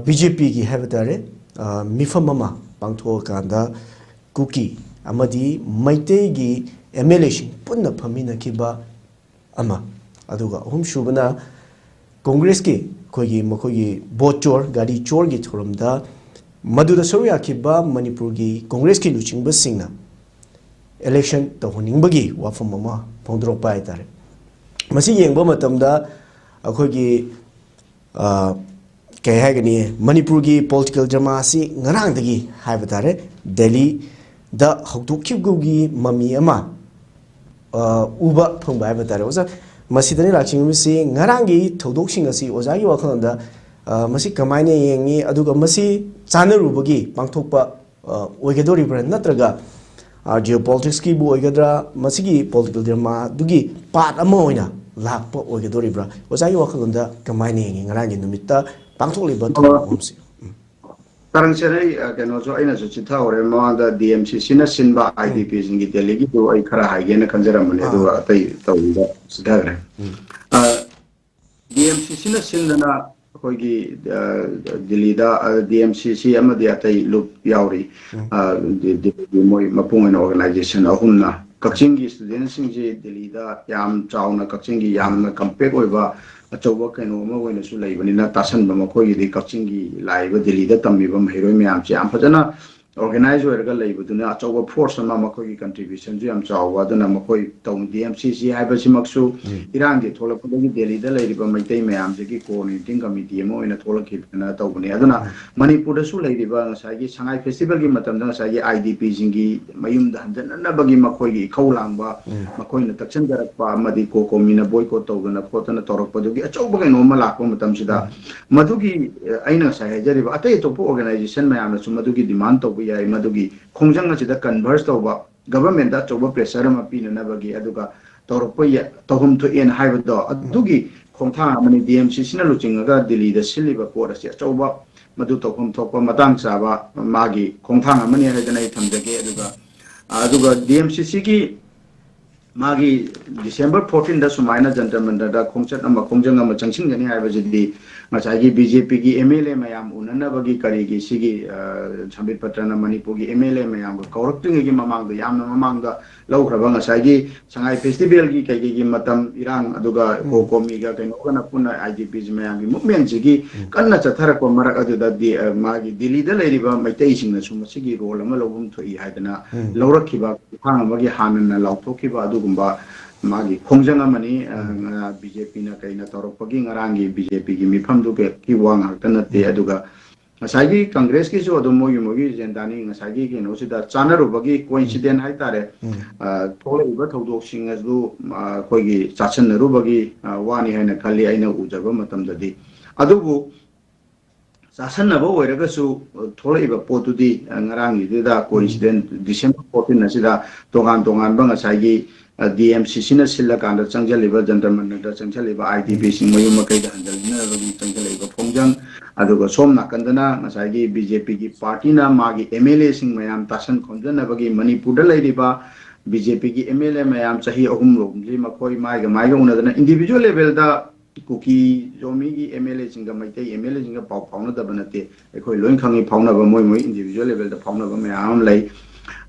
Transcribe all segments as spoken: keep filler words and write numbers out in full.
B J ꯄꯤꯒꯤ ꯍꯥꯏꯕ ꯇꯥꯔꯦ, ꯑ, ꯃꯤꯐꯝ ꯑꯃ ꯄꯥꯡꯊꯣꯛꯑꯀꯥꯟꯗ ꯀꯨꯀꯤ ꯑꯃꯗꯤ ꯃꯩꯇꯩꯒꯤ ꯑꯦꯝ ꯑꯦꯜ ꯑꯦꯁꯤꯡ ꯄꯨꯟꯅ ꯐꯝꯃꯤꯟꯅꯈꯤꯕ ꯑꯃ, ꯑꯗꯨꯒ ꯑꯍꯨꯝꯁꯨꯕꯅ ꯀꯣꯡꯒ꯭ꯔꯦꯁꯀꯤ ꯑꯩꯈꯣꯏꯒꯤ ꯃꯈꯣꯏꯒꯤ ꯚꯣꯠ ꯆꯣꯔ, ꯒꯥꯔꯤ ꯆꯣꯔꯒꯤ ꯊꯧꯔꯝꯗ ꯃꯗꯨꯗ ꯁꯔꯨꯛ ꯌꯥꯈꯤꯕ ꯃꯅꯤꯄꯨꯔꯒꯤ ꯀꯣꯡꯒ꯭ꯔꯦꯁꯀꯤ ꯂꯨꯆꯤꯡꯕꯁꯤꯡꯅ ꯏꯂꯦꯛꯁꯟ ꯇꯧꯍꯟꯅꯤꯡꯕꯒꯤ ꯋꯥꯐꯝ ꯑꯃ ꯐꯣꯡꯗꯣꯔꯛꯄ ꯍꯥꯏꯇꯥꯔꯦ꯫ ꯃꯁꯤ ꯌꯦꯡꯕ ꯃꯇꯝꯗ ꯑꯩꯈꯣꯏꯒꯤ, ꯑ, ꯀꯩ ꯍꯥꯏꯒꯅꯤ, ꯃꯅꯤꯄꯨꯔꯒꯤ ꯄꯣꯂꯤꯇꯤꯀꯦꯜ ꯗ꯭ꯔꯃꯥ ꯑꯁꯤ ꯉꯔꯥꯡꯗꯒꯤ ꯍꯥꯏꯕ ꯇꯥꯔꯦ, ꯗꯦꯜꯂꯤꯗ ꯍꯧꯗꯣꯛꯈꯤꯕꯒꯤ ꯃꯃꯤ ꯑꯃ, ꯑ, ꯎꯕ ꯐꯪꯕ ꯍꯥꯏꯕ ꯇꯥꯔꯦ꯫ ꯑꯣꯖꯥ, ꯃꯁꯤꯗꯅꯤ ꯂꯥꯛꯆꯅꯤꯡꯉꯤꯕꯁꯤ, ꯉꯔꯥꯡꯒꯤ ꯊꯧꯗꯣꯛꯁꯤꯡ ꯑꯁꯤ ꯑꯣꯖꯥꯒꯤ ꯋꯥꯈꯜꯂꯣꯟꯗ, ꯑ, ꯃꯁꯤ ꯀꯃꯥꯏꯅ ꯌꯦꯡꯉꯤ, ꯑꯗꯨꯒ ꯃꯁꯤ ꯆꯥꯟꯅꯔꯨꯕꯒꯤ ꯄꯥꯡꯊꯣꯛꯄ ꯑ, ꯑꯣꯏꯒꯗꯧꯔꯤꯕ꯭ꯔꯥ, ꯅꯠꯇ꯭ꯔꯒ, ꯑ, ꯖꯤꯑꯣ ꯄꯣꯂꯤꯇꯤꯛꯁꯀꯤꯕꯨ ꯑꯣꯏꯒꯗ꯭ꯔꯥ, ꯃꯁꯤꯒꯤ ꯄꯣꯂꯤꯇꯤꯀꯦꯜ ꯗ꯭ꯔꯃꯥꯗꯨꯒꯤ ꯄꯥꯔꯠ ꯑꯃ ꯑꯣꯏꯅ ꯂꯥꯛꯄ ꯑꯣꯏꯒꯗꯧꯔꯤꯕ꯭ꯔꯥ? ꯑꯣꯖꯥꯒꯤ ꯋꯥꯈꯜꯂꯣꯟꯗ ꯀꯃꯥꯏꯅ ꯌꯦꯡꯉꯤ ꯉꯔꯥꯡꯒꯤ ꯅꯨꯃꯤꯠꯇ ꯄꯥꯡꯊꯣꯛꯂꯤꯕ ꯊꯧꯔꯝ ꯑꯣ, ꯑꯍꯨꯝꯁꯤ? ꯎꯝ꯫ ꯇꯥꯔꯟꯁꯦ, ꯑꯩ, ꯑ, ꯀꯩꯅꯣꯁꯨ ꯑꯩꯅꯁꯨ ꯆꯤꯊꯍꯧꯔꯦ꯫ ꯃꯃꯥꯡꯗ ꯗꯤ ꯑꯦꯝ ꯁꯤ ꯁꯤꯅ ꯁꯤꯟꯕ ꯎꯝ꯫ ꯑꯥꯏ ꯗꯤ ꯄꯤꯁꯤꯡꯒꯤ ꯗꯦꯜꯂꯤꯒꯤꯗꯨ ꯑꯩ ꯈꯔ ꯍꯥꯏꯒꯦꯅ ꯈꯟꯖꯔꯝꯕꯅꯦ, ꯑꯥ꯫ ꯑꯗꯨꯒ ꯑꯇꯩ ꯇꯧꯕꯗ ꯆꯤꯊꯈ꯭ꯔꯦ꯫ ꯎꯝ꯫ ꯑ, ꯗꯤ ꯑꯦꯝ ꯁꯤ ꯁꯤꯅ ꯁꯤꯟꯗꯅ ꯑꯩꯈꯣꯏꯒꯤ, ꯑ, ꯗꯤꯜꯂꯤꯗ, ꯑ, ꯗꯤ ꯑꯦꯝ ꯁꯤ ꯁꯤ ꯑꯃꯗꯤ ꯑꯇꯩ ꯂꯨꯞ ꯌꯥꯎꯔꯤ꯫ ꯎꯝ꯫ ꯑ, ꯗꯤ-, ꯗꯤꯜꯂꯤꯒꯤ ꯃꯣꯏ ꯃꯄꯨꯡ ꯑꯣꯏꯅ ꯑꯣꯔꯒꯅꯥꯏꯖꯦꯁꯟ ꯑꯍꯨꯝꯅ ꯀꯛꯆꯤꯡꯒꯤ ꯁ꯭ꯇꯨꯗꯦꯟꯁꯤꯡꯁꯤ ꯗꯤꯜꯂꯤꯗ ꯌꯥꯝ ꯆꯥꯎꯅ ꯀꯛꯆꯤꯡꯒꯤ ꯌꯥꯝꯅ ꯀꯝꯄꯦꯛ ꯑꯣꯏꯕ ꯑꯆꯧꯕ ꯀꯩꯅꯣ ꯑꯃ ꯑꯣꯏꯅꯁꯨ ꯂꯩꯕꯅꯤꯅ ꯇꯥꯁꯟꯕ ꯃꯈꯣꯏꯒꯤꯗꯤ ꯀꯛꯆꯤꯡꯒꯤ ꯂꯥꯛꯏꯕ ꯗꯤꯜꯂꯤꯗ ꯇꯝꯃꯤꯕ ꯃꯍꯩꯔꯣꯏ ꯃꯌꯥꯝꯁꯤ ꯌꯥꯝ ꯐꯖꯅ ꯑꯣꯔꯒꯅꯥꯏꯖ ꯑꯣꯏꯔꯒ ꯂꯩꯕꯗꯨꯅ ꯑꯆꯧꯕ ꯐꯣꯔꯁ ꯑꯃ ꯃꯈꯣꯏꯒꯤ ꯀꯟꯇ꯭ꯔꯤꯕ꯭ꯌꯨꯁꯟꯁꯨ ꯌꯥꯝ ꯆꯥꯎꯕ꯫ ꯑꯗꯨꯅ ꯃꯈꯣꯏ ꯇꯧ-, ꯗꯤ ꯑꯦꯝ ꯁꯤ ꯁꯤ ꯍꯥꯏꯕꯁꯤꯃꯛꯁꯨ ꯎꯝ꯫ ꯏꯔꯥꯡꯒꯤ ꯊꯣꯛꯂꯛꯄꯗꯒꯤ ꯗꯦꯜꯂꯤꯗ ꯂꯩꯔꯤꯕ ꯃꯩꯇꯩ ꯃꯌꯥꯝꯁꯤꯒꯤ ꯀꯣꯑꯣꯔꯗꯤꯅꯦꯇꯤꯡ ꯀꯃꯤꯇꯤ ꯑꯃ ꯑꯣꯏꯅ ꯊꯣꯛꯂꯛꯈꯤꯕꯅ ꯇꯧꯕꯅꯤ꯫ ꯑꯗꯨꯅ ꯎꯝ꯫ ꯃꯅꯤꯄꯨꯔꯗꯁꯨ ꯂꯩꯔꯤꯕ ꯉꯁꯥꯏꯒꯤ ꯁꯉꯥꯏ ꯐꯦꯁꯇꯤꯚꯦꯜꯒꯤ ꯃꯇꯝꯗ ꯉꯁꯥꯏꯒꯤ ꯑꯥꯏ ꯗꯤ ꯄꯤꯁꯤꯡꯒꯤ ꯃꯌꯨꯝꯗ ꯍꯟꯖꯟꯅꯅꯕꯒꯤ ꯃꯈꯣꯏꯒꯤ ꯏꯈꯧ ꯂꯥꯡꯕ, ꯎꯝ꯫ ꯃꯈꯣꯏꯅ ꯇꯛꯁꯤꯟꯖꯔꯛꯄ ꯑꯃꯗꯤ ꯀꯣꯀꯣꯃꯤꯅ ꯕꯣꯏꯀꯣꯠ ꯇꯧꯗꯅ ꯈꯣꯠꯇꯅ ꯇꯧꯔꯛꯄꯗꯨꯒꯤ ꯑꯆꯧꯕ ꯀꯩꯅꯣ ꯑꯃ ꯂꯥꯛꯄ ꯃꯇꯝꯁꯤꯗ ꯎꯝ꯫ ꯃꯗꯨꯒꯤ, ꯑ, ꯑꯩꯅ ꯉꯁꯥꯏ ꯍꯥꯏꯖꯔꯤꯕ ꯑꯇꯩ ꯑꯇꯣꯞꯄ ꯑꯣꯔꯒꯅꯥꯏꯖꯦꯁꯟ ꯃꯌꯥꯝꯅꯁꯨ ꯃꯗꯨꯒꯤ ꯗꯤꯃꯥꯟ ꯇꯧꯕ ꯌꯥꯏ, ꯃꯗꯨꯒꯤ ꯈꯣꯡꯖꯪ ꯑꯁꯤꯗ ꯀꯟꯚꯔꯁ ꯇꯧꯕ, ꯒꯚꯔꯟꯃꯦꯟꯗ ꯑꯆꯧꯕ ꯄ꯭ꯔꯦꯁꯔ ꯑꯃ ꯄꯤꯅꯅꯕꯒꯤ, ꯑꯗꯨꯒ ꯇꯧꯔꯛꯄ ꯌꯥ-, ꯇꯧꯐꯝ ꯊꯣꯛꯑꯦꯅ ꯍꯥꯏꯕꯗꯣ, ꯑꯗꯨꯒꯤ ꯈꯣꯡꯊꯥꯡ ꯑꯃꯅꯤ꯫ ꯗꯤ ꯑꯦꯝ ꯁꯤ ꯁꯤꯅ ꯂꯨꯆꯤꯡꯉꯒ ꯗꯤꯜꯂꯤꯗ ꯁꯤꯜꯂꯤꯕ ꯄꯣꯠ ꯑꯁꯤ ꯑꯆꯧꯕ, ꯃꯗꯨ ꯇꯧꯐꯝ ꯊꯣꯛꯄ ꯃꯇꯥꯡ ꯆꯥꯕ ꯃꯥꯒꯤ ꯈꯣꯡꯊꯥꯡ ꯑꯃꯅꯤ ꯍꯥꯏꯗꯅ ꯑꯩ ꯊꯝꯖꯒꯦ꯫ ꯑꯗꯨꯒ, ꯑꯗꯨꯒ ꯗꯤ ꯑꯦꯝ ꯁꯤ ꯁꯤꯒꯤ ꯃꯥꯒꯤ December fourteen ꯗ ꯁꯨꯃꯥꯏꯅ ꯖꯟꯇꯔ ꯃꯟꯇꯔꯗ ꯈꯣꯡꯆꯠ ꯑꯃ, ꯈꯣꯡꯖꯪ ꯑꯃ ꯆꯪꯁꯤꯟꯒꯅꯤ ꯍꯥꯏꯕꯁꯤꯗꯤ ꯉꯁꯥꯏꯒꯤ B J P ꯒꯤ M L A ꯃꯌꯥꯝ ꯎꯅꯅꯕꯒꯤ ꯀꯔꯤꯒꯤ ꯁꯤꯒꯤ, ꯑ, ꯁꯝꯕꯤꯠ ꯄꯇ꯭ꯔꯅ ꯃꯅꯤꯄꯨꯔꯒꯤ M L A ꯃꯌꯥꯝꯒ ꯀꯧꯔꯛꯇ꯭ꯔꯤꯉꯩꯒꯤ ꯃꯃꯥꯡꯗ, ꯌꯥꯝꯅ ꯃꯃꯥꯡꯗ ꯂꯧꯈ꯭ꯔꯕ ꯉꯁꯥꯏꯒꯤ ꯁꯉꯥꯏ festival ꯒꯤ ꯀꯩꯀꯩꯒꯤ ꯃꯇꯝ, ꯏꯔꯥꯡ, ꯑꯗꯨꯒ ꯎꯝ꯫ COCOMI ꯒ ꯀꯩꯅꯣꯒꯅ ꯄꯨꯟꯅ I D Ps ꯃꯌꯥꯝꯒꯤ movement ꯁꯤꯒꯤ ꯎꯝ꯫ ꯀꯟꯅ ꯆꯠꯊꯔꯛꯄ ꯃꯔꯛ ꯑꯗꯨꯗꯗꯤ, ꯑ, ꯃꯥꯒꯤ ꯗꯤꯜꯂꯤꯗ ꯂꯩꯔꯤꯕ ꯃꯩꯇꯩꯁꯤꯡꯅꯁꯨ ꯃꯁꯤꯒꯤ role ꯑꯃ ꯂꯧꯐꯝ ꯊꯣꯛꯏ ꯍꯥꯏꯗꯅ ꯎꯝ꯫ ꯂꯧꯔꯛꯈꯤꯕ ꯈꯣꯡꯊꯥꯡ ꯑꯃꯒꯤ ꯍꯥꯟꯅꯅ ꯂꯥꯎꯊꯣꯛꯈꯤꯕ ꯑꯗꯨꯒꯨꯝꯕ ꯃꯥꯒꯤ ꯈꯣꯡꯖꯪ ꯑꯃꯅꯤ꯫ ꯑ, ꯎꯝ꯫ ꯉ-, B J P ꯅ ꯀꯩꯅ ꯇꯧꯔꯛꯄꯒꯤ ꯉꯔꯥꯡꯒꯤ B J P ꯒꯤ ꯃꯤꯐꯝꯗꯨꯒꯤ ꯋꯥ ꯉꯥꯛꯇ ꯅꯠꯇꯦ꯫ ꯎꯝ꯫ ꯑꯗꯨꯒ ꯉꯁꯥꯏꯒꯤ Congress ꯀꯤꯁꯨ ꯑꯗꯨꯝ ꯃꯣꯏꯒꯤ, ꯃꯣꯏꯒꯤ agenda ꯅꯤ꯫ ꯉꯁꯥꯏꯒꯤ ꯀꯩꯅꯣꯁꯤꯗ ꯆꯥꯟꯅꯔꯨꯕꯒꯤ coincidence ꯎꯝ꯫ ꯍꯥꯏꯇꯥꯔꯦ꯫ ꯎꯝ꯫ ꯑ, ꯊꯣꯛꯂꯛꯏꯕ ꯊꯧꯗꯣꯛꯁꯤꯡ ꯑꯗꯨ, ꯑ, ꯑꯩꯈꯣꯏꯒꯤ ꯆꯥꯁꯟꯅꯔꯨꯕꯒꯤ, ꯑ, ꯋꯥꯅꯤ ꯍꯥꯏꯅ ꯈꯜꯂꯤ ꯑꯩꯅ ꯎꯖꯕ ꯃꯇꯝꯗꯗꯤ꯫ ꯑꯗꯨꯕꯨ ꯆꯥꯁꯟꯅꯕ ꯑꯣꯏꯔꯒꯁꯨ, ꯑ, ꯊꯣꯛꯂꯛꯏꯕ ꯄꯣꯠꯇꯨꯗꯤ, ꯑ, ꯉꯔꯥꯡꯒꯤꯗꯨꯗ ꯎꯝ꯫ Coincidence December fourteen ꯑꯁꯤꯗ ꯇꯣꯉꯥꯟ ꯇꯣꯉꯥꯟꯕ ꯉꯁꯥꯏꯒꯤ, ꯑ, D M C C ꯅ ꯁꯤꯜꯂꯀꯥꯟꯗ ꯆꯪꯁꯤꯜꯂꯤꯕ, ꯖꯟꯇꯔ ꯃꯟꯇꯔꯗ ꯆꯪꯁꯤꯜꯂꯤꯕ ꯎꯝ꯫ I D P ꯁꯤꯡ ꯃꯌꯨꯝ ꯃꯀꯩꯗ ꯍꯟꯖꯤꯟꯅꯕꯒꯤ ꯆꯪꯁꯤꯜꯂꯛꯏꯕ ꯈꯣꯡꯖꯪ, ꯑꯗꯨꯒ ꯁꯣꯝ ꯅꯥꯀꯟꯗꯅ ꯉꯁꯥꯏꯒꯤ B J P ꯒꯤ party ꯅ ꯃꯥꯒꯤ M L A ꯁꯤꯡ ꯃꯌꯥꯝ ꯇꯥꯁꯟ ꯈꯣꯝꯖꯟꯅꯕꯒꯤ ꯃꯅꯤꯄꯨꯔꯗ ꯂꯩꯔꯤꯕ B J P ꯒꯤ M L A ꯃꯌꯥꯝ ꯆꯍꯤ ꯑꯍꯨꯝ ꯂꯣꯝꯁꯤ ꯃꯈꯣꯏ ꯃꯥꯏꯒ ꯃꯥꯏꯒ ꯎꯅꯗꯅ individual level the Kuki ꯖꯣꯃꯤꯒꯤ M L A ꯁꯤꯡꯒ ꯃꯩꯇꯩ M L A ꯁꯤꯡꯒ ꯄꯥꯎ ꯐꯥꯎꯅꯗꯕ ꯅꯠꯇꯦ꯫ ꯑꯩꯈꯣꯏ ꯂꯣꯏ ꯈꯪꯉꯤ, ꯐꯥꯎꯅꯕ, ꯃꯣꯏ ꯃꯣꯏ individual level ꯗ ꯐꯥꯎꯅꯕ ꯃꯌꯥꯝ ꯑꯃ ꯂꯩ꯫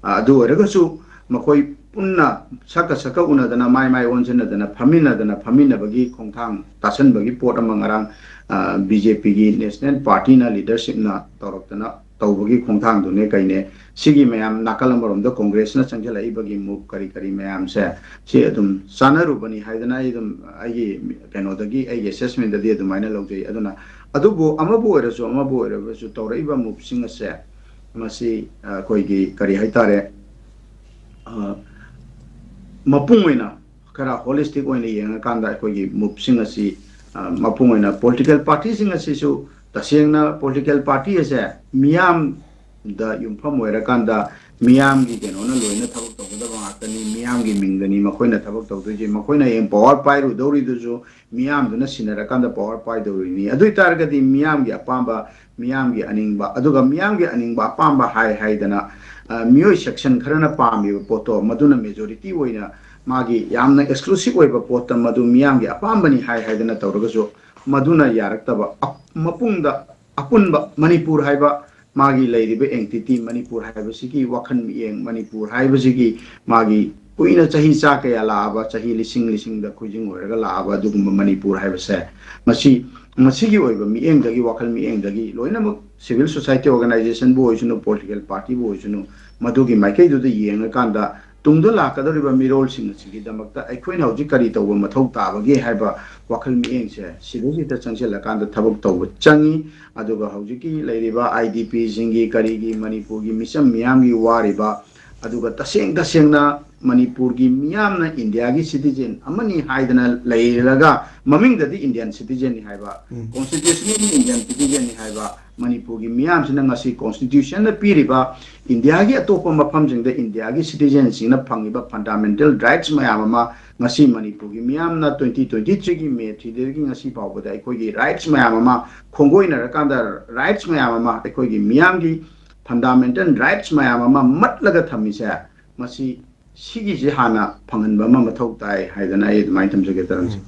ꯑ, ꯑꯗꯨ ꯑꯣꯏꯔꯒꯁꯨ ꯃꯈꯣꯏ ꯄꯨꯟꯅ ꯁꯛꯀ ꯁꯛꯀ ꯎꯅꯗꯅ, ꯃꯥꯏ ꯃꯥꯏ ꯑꯣꯟꯁꯤꯟꯅꯗꯅ, ꯐꯝꯃꯤꯟꯅꯗꯅ, ꯐꯝꯃꯤꯟꯅꯕꯒꯤ ꯈꯣꯡꯊꯥꯡ ꯇꯥꯁꯟꯕꯒꯤ ꯄꯣꯠ ꯑꯃ ꯉꯔꯥꯡ, ꯑ, B J P ꯒꯤ national party ꯅ leadership ꯅ ꯇꯧꯔꯛꯇꯅ ꯇꯧꯕꯒꯤ ꯈꯣꯡꯊꯥꯡꯗꯨꯅꯦ ꯀꯩꯅꯦ꯫ ꯁꯤꯒꯤ ꯃꯌꯥꯝ ꯅꯥꯀꯜ ꯑꯃꯔꯣꯝꯗ Congress ꯅ ꯆꯪꯁꯤꯜꯂꯛꯏꯕꯒꯤ move ꯀꯔꯤ ꯀꯔꯤ ꯃꯌꯥꯝꯁꯦ, ꯁꯤ ꯑꯗꯨꯝ ꯆꯥꯟꯅꯔꯨꯕꯅꯤ ꯍꯥꯏꯗꯅ ꯑꯩ ꯑꯗꯨꯝ ꯑꯩꯒꯤ ꯀꯩꯅꯣꯗꯒꯤ, ꯑꯩꯒꯤ assessment ꯗꯗꯤ ꯑꯗꯨꯃꯥꯏꯅ ꯂꯧꯖꯩ꯫ ꯑꯗꯨꯅ ꯑꯗꯨꯕꯨ ꯑꯃꯕꯨ ꯑꯣꯏꯔꯁꯨ ꯑꯃꯕꯨ ꯑꯣꯏꯔꯕꯁꯨ ꯇꯧꯔꯛꯏꯕ move ꯁꯤꯡ ꯑꯁꯦ, ꯃꯁꯤ, ꯑ, ꯑꯩꯈꯣꯏꯒꯤ ꯀꯔꯤ ꯍꯥꯏꯇꯥꯔꯦ, ꯑ, ꯃꯄꯨꯡ ꯑꯣꯏꯅ ꯈꯔ holistic ꯑꯣꯏꯅ ꯌꯦꯡꯉꯀꯥꯟꯗ ꯑꯩꯈꯣꯏꯒꯤ move ꯁꯤꯡ ꯑꯁꯤ, ꯑ, ꯃꯄꯨꯡ ꯑꯣꯏꯅ political party ꯁꯤꯡ ꯑꯁꯤꯁꯨ ꯇꯁꯦꯡꯅ political party ꯑꯁꯦ ꯃꯤꯌꯥꯝꯗ ꯌꯨꯝꯐꯝ ꯑꯣꯏꯔꯀꯥꯟꯗ ꯃꯤꯌꯥꯝꯒꯤ ꯀꯩꯅꯣꯅ ꯂꯣꯏꯅ ꯊꯕꯛ ꯇꯧꯒꯗꯕ ꯉꯥꯛꯇꯅꯤ, ꯃꯤꯌꯥꯝꯒꯤ ꯃꯤꯡꯗꯅꯤ ꯃꯈꯣꯏꯅ ꯊꯕꯛ ꯇꯧꯗꯣꯏꯁꯦ꯫ ꯃꯈꯣꯏꯅ ꯍꯌꯦꯡ power ꯄꯥꯏꯔꯨꯗꯧꯔꯤꯗꯨꯁꯨ ꯃꯤꯌꯥꯝꯗꯨꯅ ꯁꯤꯟꯅꯔꯀꯥꯟꯗ power ꯄꯥꯏꯗꯧꯔꯤꯅꯤ꯫ ꯑꯗꯨ ꯑꯣꯏ ꯇꯥꯔꯒꯗꯤ ꯃꯤꯌꯥꯝꯒꯤ ꯑꯄꯥꯝꯕ, ꯃꯤꯌꯥꯝꯒꯤ ꯑꯅꯤꯡꯕ, ꯑꯗꯨꯒ ꯃꯤꯌꯥꯝꯒꯤ ꯑꯅꯤꯡꯕ ꯑꯄꯥꯝꯕ ꯍꯥꯏ ꯍꯥꯏꯗꯅ, ꯑ, ꯃꯤꯑꯣꯏ section ꯈꯔꯅ ꯄꯥꯝꯃꯤꯕ ꯄꯣꯠꯇꯣ ꯃꯗꯨꯅ majority ꯑꯣꯏꯅ ꯃꯥꯒꯤ ꯌꯥꯝꯅ exclusive ꯑꯣꯏꯕ ꯄꯣꯠꯇ ꯃꯗꯨ ꯃꯤꯌꯥꯝꯒꯤ ꯑꯄꯥꯝꯕꯅꯤ ꯍꯥꯏ ꯍꯥꯏꯗꯅ ꯇꯧꯔꯒꯁꯨ, ꯃꯗꯨꯅ ꯌꯥꯔꯛꯇꯕ, ꯑꯞ-, ꯃꯄꯨꯡꯗ ꯑꯄꯨꯟꯕ ꯃꯅꯤꯄꯨꯔ ꯍꯥꯏꯕ ꯃꯥꯒꯤ ꯂꯩꯔꯤꯕ entity, ꯃꯅꯤꯄꯨꯔ ꯍꯥꯏꯕꯁꯤꯒꯤ ꯋꯥꯈꯜ ꯃꯤꯠꯌꯦꯡ, ꯃꯅꯤꯄꯨꯔ ꯍꯥꯏꯕꯁꯤꯒꯤ ꯃꯥꯒꯤ ꯀꯨꯏꯅ ꯆꯍꯤ ꯆꯥ ꯀꯌꯥ ꯂꯥꯛꯑꯕ, ꯆꯍꯤ ꯂꯤꯁꯤꯡ ꯂꯤꯁꯤꯡꯗ ꯈꯣꯏꯖꯤꯡ ꯑꯣꯏꯔꯒ ꯂꯥꯛꯑꯕ ꯑꯗꯨꯒꯨꯝꯕ ꯃꯅꯤꯄꯨꯔ ꯍꯥꯏꯕꯁꯦ, ꯃꯁꯤ, ꯃꯁꯤꯒꯤ ꯑꯣꯏꯕ ꯃꯤꯠꯌꯦꯡꯗꯒꯤ, ꯋꯥꯈꯜ ꯃꯤꯠꯌꯦꯡꯗꯒꯤ ꯂꯣꯏꯅꯃꯛ civil society organizationꯕꯨ ꯑꯣꯏꯁꯅꯨ, political partyꯕꯨ ꯑꯣꯏꯁꯅꯨ, ꯃꯗꯨꯒꯤ ꯃꯥꯏꯀꯩꯗꯨꯗ ꯌꯦꯡꯉꯀꯥꯟꯗ ꯇꯨꯡꯗ ꯂꯥꯛꯀꯗꯧꯔꯤꯕ ꯃꯤꯔꯣꯜꯁꯤꯡ ꯑꯁꯤꯒꯤꯗꯃꯛꯇ ꯑꯩꯈꯣꯏꯅ ꯍꯧꯖꯤꯛ ꯀꯔꯤ ꯇꯧꯕ ꯃꯊꯧ ꯇꯥꯕꯒꯦ ꯍꯥꯏꯕ ꯋꯥꯈꯜ ꯃꯤꯠꯌꯦꯡꯁꯦ ꯁꯤꯗꯩꯁꯤꯗ ꯆꯪꯁꯤꯜꯂꯀꯥꯟꯗ ꯊꯕꯛ ꯇꯧꯕ ꯆꯪꯉꯤ꯫ ꯑꯗꯨꯒ ꯍꯧꯖꯤꯛꯀꯤ ꯂꯩꯔꯤꯕ IDPꯁꯤꯡꯒꯤ ꯀꯔꯤꯒꯤ ꯃꯅꯤꯄꯨꯔꯒꯤ ꯃꯤꯆꯝ ꯃꯤꯌꯥꯝꯒꯤ ꯋꯥꯔꯤꯕ, ꯑꯗꯨꯒ ꯇꯁꯦꯡ ꯇꯁꯦꯡꯅ ꯃꯅꯤꯄꯨꯔꯒꯤ ꯃꯤꯌꯥꯝꯅ ꯏꯟꯗꯤꯌꯥꯒꯤ citizen ꯑꯃꯅꯤ ꯍꯥꯏꯗꯅ ꯂꯩꯔꯒ ꯃꯃꯤꯡꯗꯗꯤ Indian citizenꯅꯤ ꯍꯥꯏꯕ, constitutionally Indian citizenꯅꯤ ꯍꯥꯏꯕ ꯃꯅꯤꯄꯨꯔꯒꯤ ꯃꯤꯌꯥꯝꯁꯤꯅ ꯉꯁꯤ constitutionꯅ ꯄꯤꯔꯤꯕ ꯏꯟꯗꯤꯌꯥꯒꯤ ꯑꯇꯣꯞꯄ ꯃꯐꯝꯁꯤꯡꯗ ꯏꯟꯗꯤꯌꯥꯒꯤ citizenꯁꯤꯡꯅ ꯐꯪꯉꯤꯕ fundamental rights ꯃꯌꯥꯝ ꯑꯃ ꯉꯁꯤ ꯃꯅꯤꯄꯨꯔꯒꯤ ꯃꯤꯌꯥꯝꯅ twenty twenty threeꯒꯤ May threeꯗꯒꯤ ꯉꯁꯤ ꯐꯥꯎꯕꯗ ꯑꯩꯈꯣꯏꯒꯤ rights ꯃꯌꯥꯝ ꯑꯃ ꯈꯣꯡꯒꯣꯏꯅꯔꯀꯥꯟꯗ rights ꯃꯌꯥꯝ ꯑꯃ ꯑꯩꯈꯣꯏꯒꯤ ꯃꯤꯌꯥꯝꯒꯤ fundamental rights ꯃꯌꯥꯝ ꯑꯃ ꯃꯠꯂꯒ ꯊꯝꯃꯤꯁꯦ, ꯃꯁꯤ ꯁꯤꯒꯤꯁꯦ ꯍꯥꯟꯅ ꯐꯪꯍꯟꯕ ꯑꯃ ꯃꯊꯧ ꯇꯥꯏ ꯍꯥꯏꯗꯅ ꯑꯩ ꯑꯗꯨꯃꯥꯏꯅ ꯊꯝꯖꯒꯦ, ꯇꯔꯟꯁꯦ꯫